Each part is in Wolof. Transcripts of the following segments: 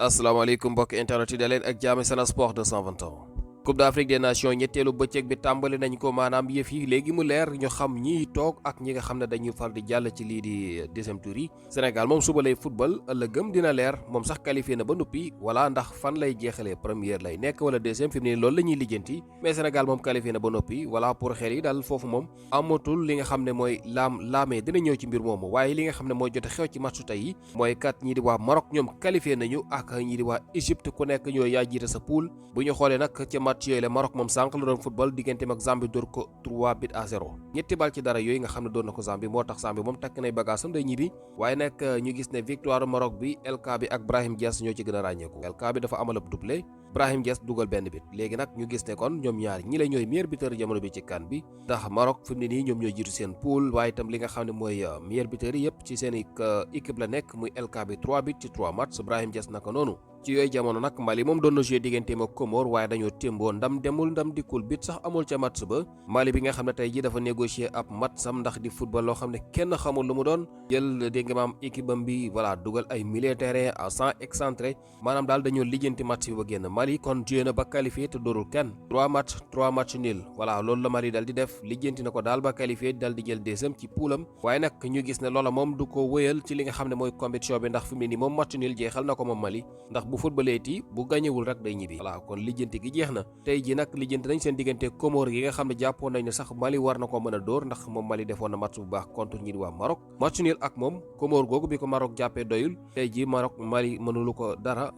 asalaamaaleykum mbokk internet yi daleen ak jaami Sen Sport 221 Coupe d'Afrique des Nations ñetteelu bëccëg bi tàmbali nañ ko maanaam yëf yi léegi mu leer ñu xam ñiy toog ak ñi nga xam ne dañuy far di jàll ci lii di deuxième tour yi. Sénégal moom suba lay football ëllëgëm dina leer moom sax qualifié na ba noppi wala ndax fan lay jeexalee première lay nekk wala deuxième fi mu ne loolu la ñuy lijjanti mais Sénégal moom qualifié na ba noppi wala pour xel yi daal foofu moom amatul li nga xam ne mooy laamee dina ñëw ci mbir moomu waaye li nga xam ne mooy jote xew ci matchu tey yi mooy kat ñii di waa Maroc ñoom qualifié nañu ak ñii di waa Égypte ku nekk ñoo yaa jiite sa poule bu ñu xoolee nag ca match yooyu la Maroc moom sànq la doon football digganteem ak Zambie dóor ko 3-0 ñetti bal ci dara yooyu nga xam ne doon na ko Zambie moo tax Zambie moom takk nay bagaasam day ñibbi waaye nag ñu gis ne victoire Maroc bi LK bi ak Brahim Diaz ñoo ci gën a ràññeeku LK bi dafa amal ab doublé Brahim Diaz dugal benn bit léegi nag ñu gis ne kon ñoom ñaar ñi la ñooy meilleur buteur jamono bi ci CAN bi ndax Maroc fi mu ne nii ñoom ñoo jiitu seen poule waaye itam li nga xam ne mooy meilleur buteur yi yëpp ci seen équipe la nekk muy LK bi 3 bit ci 3 match Brahim Diaz naka noonu ci yooyu jamono nag Mali moom doon na joué digganteem ak Comore waaye dañoo témboo ndam demul ndam dikkul bit sax amul ca match ba Mali bi nga xam ne tey ji dafa négocier ab match sam ndax di football loo xam ne kenn xamul lu mu doon jël dégg nga maam équipe am bi voilà dugal ay militaires à 100 excentré maanaam daal dañoo lijjanti match bi ba génn Mali kon joué na ba qualifié te dóorul kenn 3 match nul voilà loolu la Mali dal di def lijjanti na ko daal ba qualifié dal di jël deuxième ci poulam waaye nag ñu gis ne loola moom du ko wëyal ci li nga xam ne mooy compétition bi ndax fi mu ne nii moom match nul jeexal na ko moom Mali ndax bu footballeeti bu gañewul rek day ñibbi voilà kon lijjanti gi jeex na tey ji nag lijjanti nañ seen diggante Comore gi nga xam ne jàppoon nañ ne sax Mali war na ko mën a dóor ndax moom Mali defoon na match bu baax contre ñi di waa Maroc match nul ak moom Comore googu bi ko Maroc jàppee doyul tey ji Maroc Mali mënulu ko dara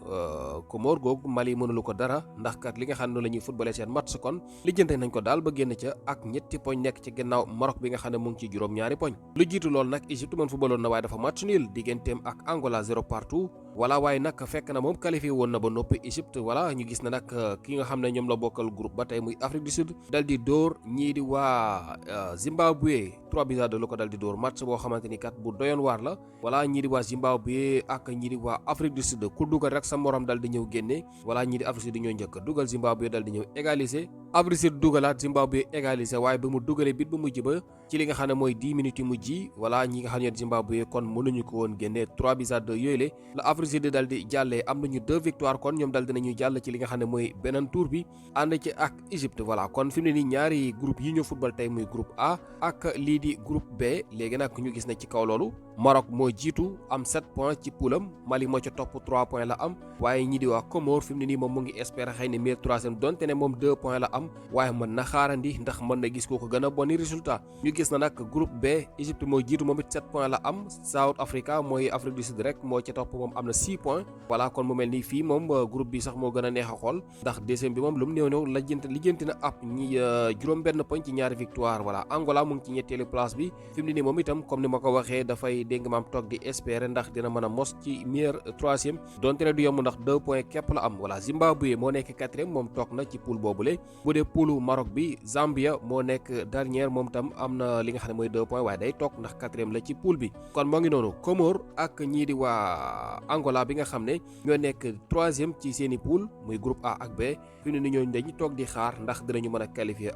Comore googu Mali mënulu ko dara ndax kat li nga xam ne la ñuy footballé seen match kon lijjante nañ ko daal ba génn ca ak ñetti poñ nekk ci gannaaw Maroc bi nga xam ne mu ngi ci juróom-ñaari poñ lu jiitu loolu nag Égypte moom footballoon na waaye dafa match nul digganteem ak Angola 0 partout voilà waaye nag fekk na moom qualifié woon na ba noppi Égypte voilà ñu gis na nag ki nga xam ne ñoom la bokkal groupe ba tey muy Afrique du Sud dal di dóor ñii di waa Zimbabwe 3-2 la ko dal di dóor match boo xamante ni kat bu doyoon waar la voilà ñii di waa Zimbabwe ak ñii di waa Afrique du Sud ku dugal rek sa morom dal di ñëw génne voilà ñii di Afrique du Sud ñoo njëkk dugal Zimbabwe dal di ñëw égaliser Afrique du Sud dugalaat Zimbabwe égaliser waaye ba mu dugalee bit bu mujj ba ci li nga xam ne mooy 10 minutes yu mujj yi voilà ñi nga xam ne Zimbabwe kon mënuñu ko woon génne 3-2 yooyu la Afrique du Sud dal di jàllee am nañu 2 victoires kon ñoom dal dinañu jàll ci li nga xam ne mooy beneen tour bi ànd ci ak Égypte voilà kon fi mu ne nii ñaari groupe yi ñu football tey muy groupe A ak lii di groupe B léegi nag ñu gis ne ci kaw loolu Maroc moo jiitu am 7 points ci poulam Mali moo ca topp 3 points la am waaye ñi di waa Comore fi mu ne nii moom mu ngi espérer xëy ne meilleur troisième donte ne moom 2 points la am waaye mën na xaarandi ndax mën na gis ko gën a boni résultat ñu gis na nag groupe B Égypte moo jiitu moom it 7 points la am South Africa mooy Afrique du Sud rek moo ca topp moom am na 6 points voilà kon mu mel ni fii moom groupe bi sax moo gën a neex a xool ndax deuxième bi moom lu mu néew lijjanti na ab ñi juróom benn poñ ci ñaari victoire voilà Angola mu ngi ci ñetteelu place bi fi mu ne nii moom itam comme ni ma ko waxee dafay dégg maam toog di espérer ndax dina mën a mos ci meilleur troisième donte ne du yomb ndax 2 points képp la am voilà Zimbabwe moo nekk quatrième moom toog na ci poule boobule bu dee poulu Maroc bi Zambia moo nekk dernière moom tam am na li nga xam ne mooy 2 points waaye day toog ndax quatrième la ci poule bi kon moo ngi noonu Comore ak ñii di waa Angola bi nga xam ne ñoo nekk troisième ci seeni poule muy groupe A ak B fi mu ne nii ñooñu dañuy toog di xaar ndax dinañu mën a qualifier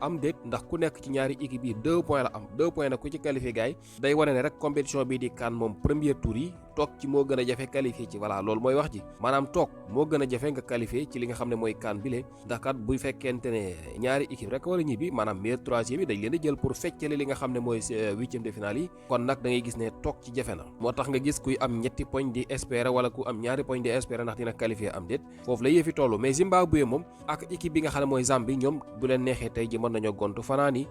am déet ndax ku nekk ci ñaari équipe yi 2 points la am 2 points nag ku ci qualifier gars yi day wane ne rek compétition bi di CAN moom premier tour yi toog ci moo gën a jafe qualifié ci voilà loolu mooy wax ji maanaam toog moo gën a jafe nga qualifié ci li nga xam ne mooy CAN bile ndax kat buy fekkente ne ñaari équipe rek war a ñibbi maanaam meilleur troisième yi dañ leen di jël pour feccale li nga xam ne mooy huitième de finale yi kon nag da ngay gis ne toog ci jafe na moo tax nga gis kuy am ñetti poñ di espérer wala ku am ñaari poñ di espérer ndax dina qualifié am déet foofu la yëfi tollu mais Zimbabwe moom ak équipe bi nga xam ne mooy Zambie ñoom bu leen neexee tey ji mën nañoo gontu fanaan yi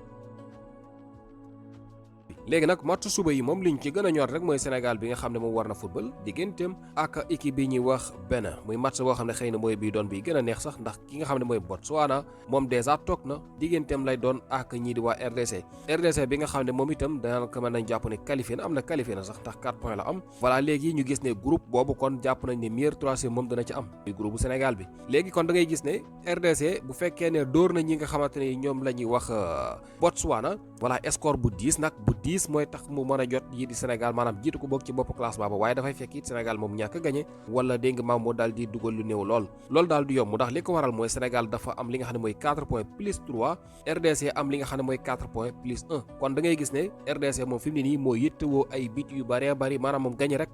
léegi nag match suba yi moom liñ ci gën a ñor rek mooy Sénégal bi nga xam ne moom war na football digganteem ak équipe bi ñuy wax Bénin muy match boo xam ne xëy na mooy bii doon bi gën a neex sax ndax ki nga xam ne mooy Botswana moom dèjà toog na digganteem lay doon ak ñii di waa RDC bi nga xam ne moom itam daanaka mën nañ jàpp ne qualifié na am na qualifié na sax ndax 4 points la am voilà léegi ñu gis ne groupe boobu kon jàpp nañ ne meilleur troisième moom dana ci am muy groupe bu Sénégal bi léegi kon da ngay gis ne RDC bu fekkee ne dóor na ñi nga xamante ne ñoom la ñuy wax Botswana voilà score bu 10 nag bu 10 10 mooy tax mu mën a jot yi di Sénégal maanaam jiitu ko bokk ci bopp classement ba waaye dafay fekk it Sénégal moom ñàkk a gagné wala dégg nga maam moo daal di dugal lu néew lool loolu daal du yomb ndax li ko waral mooy Sénégal dafa am li nga xam ne mooy 4 points plus 3 RDC am li nga xam ne mooy 4 points plus 1 kon da ngay gis ne RDC moom fi mu ne nii moo yittewoo ay bit yu bëree bëri maanaam moom gagné rek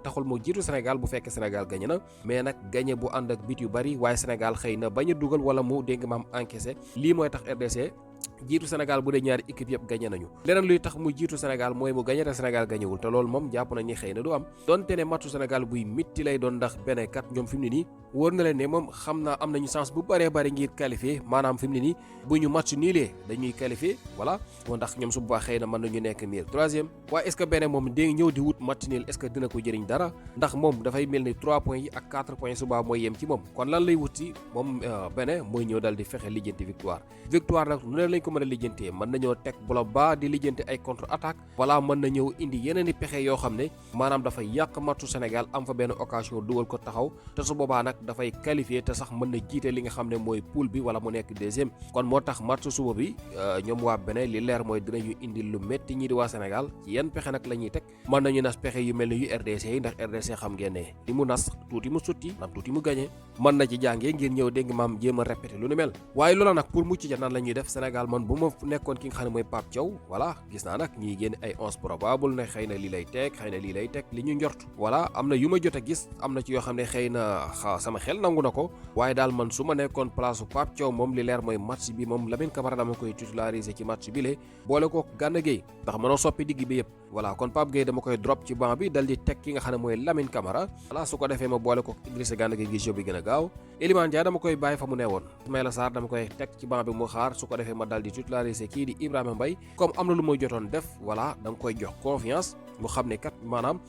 taxul moo jiitu Sénégal bu fekkee Sénégal gagné na mais nag gagné bu ànd ak bit yu bëri waaye Sénégal xëy na bañ a dugal wala mu dégg nga maam encaissé lii mooy tax RDC jiitu Sénégal bu dee ñaari équipe yëpp gagné nañu leneen luy tax mu jiitu Sénégal mooy mu gagné te Sénégal gagnéwul te loolu moom jàpp nañ ni xëy na du am donte ne matchu Sénégal buy mitti lay doon ndax benn kat ñoom fi mu ne nii wóor na leen ne moom xam naa am nañu chance bu bëree bëri ngir qualifié maanaam fi mu ne nii bu ñu match niilee dañuy qualifié voilà moo ndax ñoom su boobaa xëy na mën nañu nekk miir troisième waaye est ce que benn moom dégg ñëw di wut match niil est ce que dina ko jëriñ dara ndax moom dafay mel ni 3 points yi ak 4 points su boobaa mooy yem ci moom kon lan lay wut si moom benn mooy ñëw dal di fexe lijjanti victoire nag nu ne lañ ko mën a lijjantee mën nañoo teg bloc bas di lijjanti ay contre attaque voilà mën na ñëw indi yeneen i pexe yoo xam ne maanaam dafay yàq matchu Sénégal am fa benn occasion dugal ko taxaw te su boobaa nag dafay qualifié te sax mën na jiite li nga xam ne mooy poule bi wala mu nekk deuxième kon moo tax matchu suba bi ñoom waa Benin li leer mooy dinañu indi lu métti ñi di waa Sénégal ci yan pexe nag la ñuy teg mën nañu nas pexe yu mel ni yu RDC yi ndax RDC xam ngeen ne li mu nas tuuti mu sutti nam tuuti mu gagné mën na ci jàngee ngir ñëw dégg maam jéem a répété lu ni mel waaye loola nag pour mucc ca nan la ñuy def Sénégal man bu ma nekkoon ki nga xam ne mooy Pape Thiaw voilà gis naa nag ñiy génn ay 11 probable ne xëy na lii lay teg xëy na lii lay teg li ñu njort voilà am na yu ma jot a gis am na ci yoo xam ne xëy na sama xel nangu na ko waaye daal man su ma nekkoon place Pape Thiaw moom li leer mooy match bi moom Lamine Camara dama koy titulariser ci match bi le boole ko Gana Gueye ndax mënoo soppi digg bi yëpp voilà kon Pape Gueye dama koy drop ci banc bi dal di teg ki nga xam ne mooy Lamine Camara voilà su ko defee ma boole ko Idrissa Gana Gueye gi jeu bi gën a gaaw Iliman Ndiaye dama koy bàyyi fa mu newoon Ismaïla Sarr dama koy teg ci banc bi mu xaar su ko defee ma dal di titulariser kii di Ibrahima Mbaye comme am na lu muy jotoon def voilà da nga koy jox confiance mu xam ne kat maanaam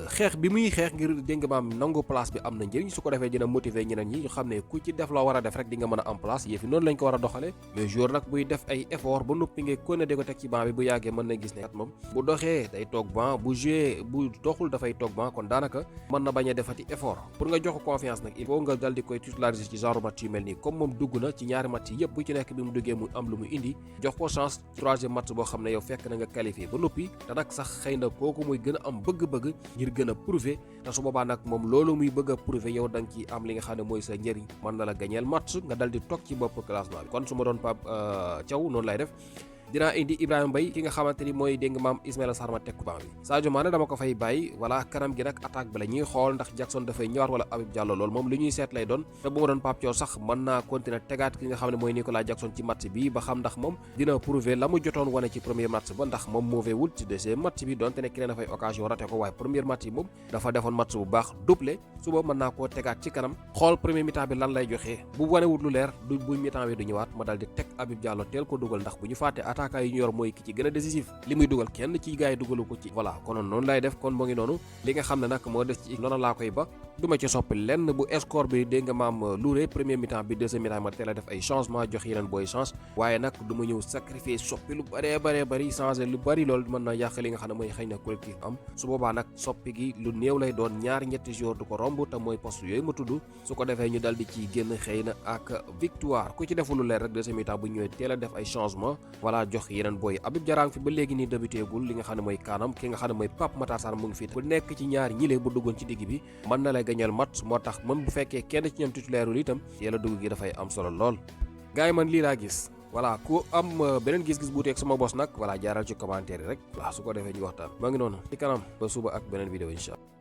xeex bi muy xeex ngir dégg nga maam nangu place bi am na njëriñ su ko defee dina motiver ñeneen ñi ñu xam ne ku ci def la war a def rek di nga mën a am place yëfi noonu lañ ko war a doxale mais jour nag buy def ay effort ba noppi nga kon ne di ko teg ci banc bi bu yàggee mën na gis ne kat moom bu doxee day toog banc bu joué bu doxul dafay toog banc kon daanaka mën na bañ a defati effort pour nga jox ko confiance nag il faut nga dal di koy titulariser ci genre match yu mel nii comme moom dugg na ci ñaari match yëpp bu ci nekk bi mu duggee mu am lu mu indi jox ko chance troisième match boo xam ne yow fekk na nga qualifié ba noppi te nag sax xëy na kooku muy gën a am bëgg-bëgg ngir gën a prouver te su boobaa nag moom loolu muy bëgg a prouver yow da nga ci am li nga xam ne mooy sa njëriñ mën na la gañeel match nga dal di toog ci bopp classement bi kon su ma doon Pape Thiaw noonu lay def dinaa indi Ibrahima Mbaye ki nga xamante ni mooy dégg nga maam Ismaïla Sarr ma teg ko banc bi Sadio Mané dama ko fay bàyyi voilà kanam gi nag attaque bi la ñuy xool ndax Jackson dafay ñëwaat wala Habib Diallo loolu moom li ñuy seet lay doon te bu ma doon Pape Thiaw sax mën naa continuer tegaat ki nga xam ne mooy Nicolas Jackson ci match bi ba xam ndax moom dina prouver la mu jotoon wane ci premier match ba ndax moom mauvais wul ci deuxième match bi donte ne ki ne dafay occasion raté ko waaye premier match yi moom dafa defoon match bu baax doublé suba mën naa koo tegaat ci kanam xool premier mi-temps bi lan lay joxe bu wanewut lu leer du bu mi-temps bi du ñëwaat ma dal di teg Habib Diallo teel ko dugal ndax bu ñu fàtte attaquant yi ñu yor mooy ki ci gën a décisif li muy dugal kenn ci gars yi dugalu ko ci voilà konoon noonu lay def kon moo ngi noonu li nga xam ne nag moo des ci noonu laa koy ba du ma ci soppi lenn bu score bi dégg nga maam luuree premier mi-temps bi deuxième mi-temps ma teel a def ay changement jox yeneen booy change waaye nag du ma ñëw sacrifier soppi lu bëree changer lu bëri loolu mën na yàq li nga xam ne mooy xëy na collectif am su boobaa nag soppi gi lu néew lay doon ñaari ñetti jours du ko romb te mooy poste yooyu ma tudd su ko defee ñu dal di ci génn xëy na ak victoire ku ci deful lu leer rek deuxième mi-temps bu ñëwee teel a def ay changement voilà jox yeneen booy Habib Diarra fi ba léegi nii débuté gul li nga xam ne mooy kaanam ki nga xam ne mooy Pape Matar Sarr mu ngi fi bu nekk ci ñaar ñile bu duggoon ci digg bi mën na lay gañal match moo tax même bu fekkee kenn ci ñoom titulaire ul itam yàlla dugg gi dafay am solo lool gars yi man lii laa gis voilà ku am beneen gis-gis bu teeg sama bos nag voilà jaaral ci commentaire yi rek voilà su ko defee ñu waxtaan maa ngi noonu ci kanam ba suba ak beneen vidéo incha allah